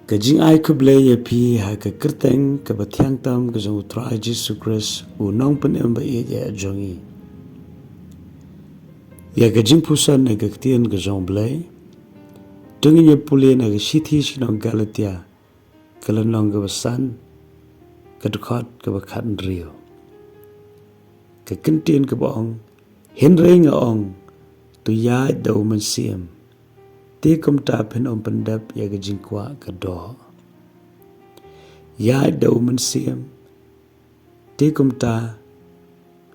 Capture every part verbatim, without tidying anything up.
Ka jingai khublei ïa phi ha ka kyrteng kaba thiang tam ka jong U Trai Jisu Khrist, u nongpynim ba ïeit jong ngi. Ïa ka jingpuson na ka ktien ka jong U Blei, to ngin ïa pule na ka shithi sha ki nong Galatia, ka lynnong kaba san, ka dkhot kaba khathynriew. Ka kyntien kaba ong, hynrei nga ong, to ïaid da U Mynsiem, te kumta phin ym pyndep ïa ka jingkwah ka doh. Ïaid da U Mynsiem, te kumta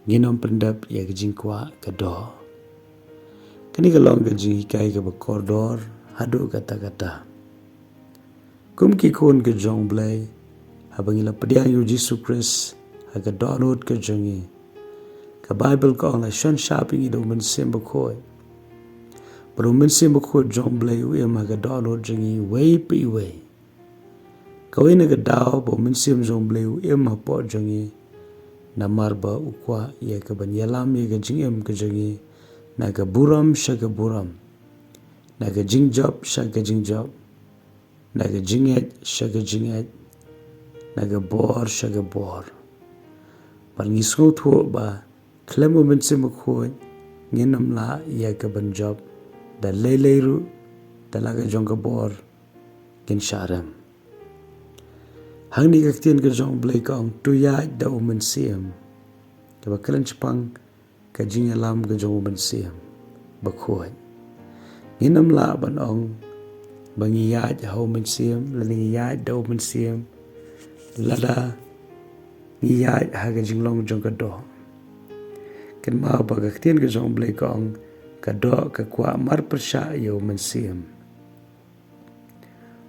ngin ym pyndep ïa ka jingkwah ka doh. Kane ka long ka jinghikai kaba kordor haduh katta katta. Kum ki khun ka jong U Blei, haba ngi la pdiang ïa U Jisu Khrist ha ka dohnud ka jong ngi, ka Baibl ka ong, la shon shap ïa ngi da U Mynsiem Bakhuid. Bad U Mynsiem Bakhuid jong U Blei u im ha ka dohnud jong ngi iwei pa iwei. Kawei na ka daw ba U Mynsiem jong U Blei u im hapoh jong ngi, namar ba u kwah ïa kaban ïalam ïa ka jingim ka jong ngi, na ka burom sha ka burom, na ka jingjop sha ka jingjop, na ka jingngeit sha ka jingngeit, na ka bor sha ka bor. Bad ngi sngewthuh ba khlem U Mynsiem Bakhuid ngin ym lah ïa kaban jop da lei lei ruh, da la ka jong ka bor ngin shah rem. Hangne ka ktien ka jong U Blei ka ong, to ïaid da U Mynsiem, kaba kren shaphang ka jingïalam ka jong U Mynsiem Bakhuid. Ngin ym lah ban ong ba ngi ïaid ha U Mynsiem, lane ngi ïaid da U Mynsiem, lada ngi ïaid ha ka jinglong jong ka doh. Kynmaw ba ka ktien ka jong U Blei ka ong, ka doh ka kwah mar pyrshah ïa U Mynsiem.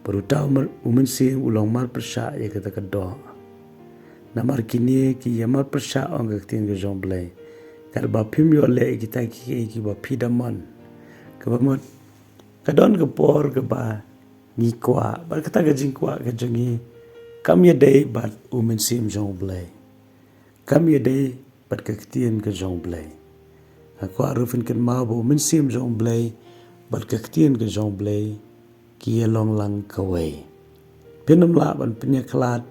Bad uta u Mynsiem u long mar pyrshah ïa kata ka doh. Namar kine ki ïa mar pyrshah, ong ka ktien ka jong U Blei, katba phim ïoh leh ïa kita kiei kiba phi da mon. Kaba mut, ka don ka por kaba ngi kwah, bad kata ka jingkwah ka jong ngi kam ïadei bad U Mynsiem jong U Blei. Kam ïadei bad ka ktien ka jong U Blei. Nga kwah ruh phin kynmaw ba U Mynsiem jong U Blei bad ka ktien ka jong U Blei ki ïa long lang kawei. Phin ym lah ban pynïakhlad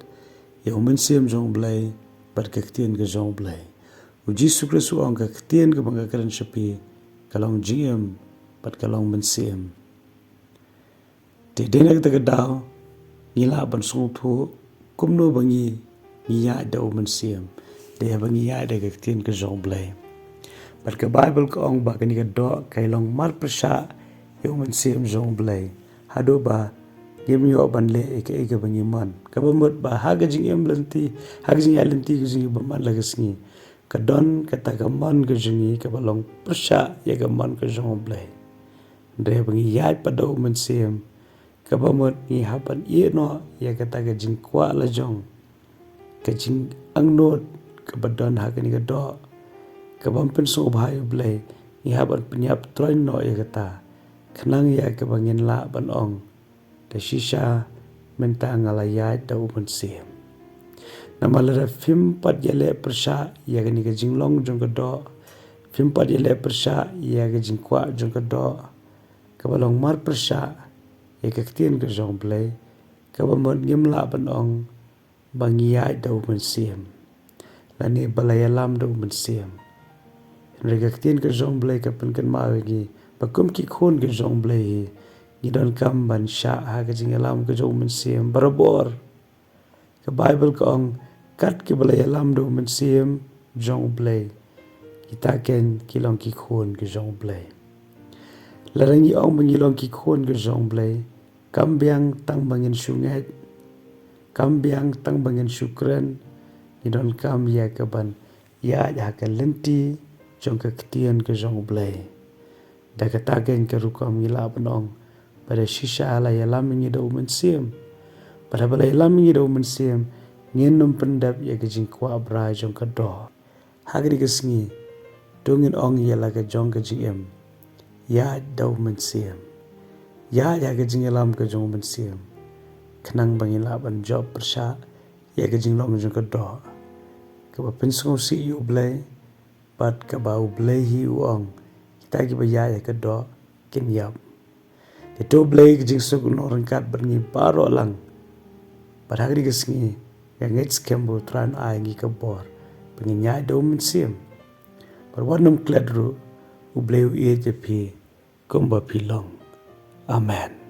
ïa U Mynsiem jong U Blei bad ka ktien ka jong U Blei. U Jisu Khrist u ong, ka ktien kaba nga kren sha phi ka long jingim bad ka long mynsiem. Te dei na kata ka daw ngi lah ban sngewthuh kumno ba ngi, ngi ïaid da U Mynsiem. Dei ba ngi ïaid da ka ktien ka jong U Blei. Bad ka Baibl ka ong ba kane ka doh ka ïa long mar pyrshah ïa U Mynsiem jong U Blei, haduh ba ngim ïoh ban leh ïa kaei kaba ngi mon. Kaba mut ba ha ka jingim lynti, ha ka jingïaid lynti ka jong ngi ba man la ka sngi, ka don kata ka mon ka jong ngi kaba long pyrshah ïa ka mon ka jong U Blei. Hynrei ba ngi ïaid pat da U Mynsiem, kaba mut ngi hap ban ïeh noh ïa kata ka jingkwah la jong, ka jingangnud kaba don ha kane ka doh, kabym pynsngewbha ïa U Blei, ngi hap ban pynïap troiñ noh ïa kata, khnang ïa kaba ngin lah ban ong, da shisha mynta nga la ïaid da U Mynsiem. Namar lada phim pat ïaleh pyrshah ïa kane ka jinglong jong ka doh, phim pat ïaleh pyrshah ïa ka jingkwah jong ka doh, kaba long mar pyrshah ïa ka ktien ka jong U Blei, kaba mut ngim lah ban ong ba ngi ïaid da U Mynsiem, lane ba la ïalam da U Mynsiem. Hynrei ka ktien ka jong U Blei ka pynkynmaw ïa ngi ba kum ki khun ka jong U Blei hi, ngi donkam ban shah ha ka jingïalam ka jong U Mynsiem barabor. Ka Baibl ka ong, kat kiba la ïalam da U Mynsiem jong U Blei, kita ken ki long ki khun ka jong U Blei. Lada ngi ong ba ngi long ki khun ka jong U Blei, kam biang tang ba ngin shu ngeit, kam biang tang ba ngin shu kren, ngi donkam ïa kaban ïaid ha ka lynti jong ka ktien ka jong U Blei. Da kata ken ka rukom ngi lah ban ong ba da shisha la ïalam ïa ngi da U Mynsiem. Bad haba la ïalam ïa ngi da U Mynsiem, ngin ym pyndep ïa ka jingkwah brai jong ka doh. Ha kane ka sngi, to ngin ong ïa la ka jong ka jingim, ïaid da U Mynsiem, ïaid ha ka jingïalam ka jong U Mynsiem, khnang ba ngin lah ban jop pyrshah ïa ka jinglong jong ka doh, kaba pynsngewsih ïa U Blei, bad kaba U Blei hi u ong, kita kiba ïaid ha ka doh kin ïap. Te to Blei ka jingsuk un long ryngkat bad ngi baroh lang. Bad ha kane ka sngi, nga ngeit skhem ba U Trai un ai ngi ka bor ba ngin ïaid da U Mynsiem. Bad wat nym klet ruh, U Blei u ïeit ïa phi kumba phi long. Amen.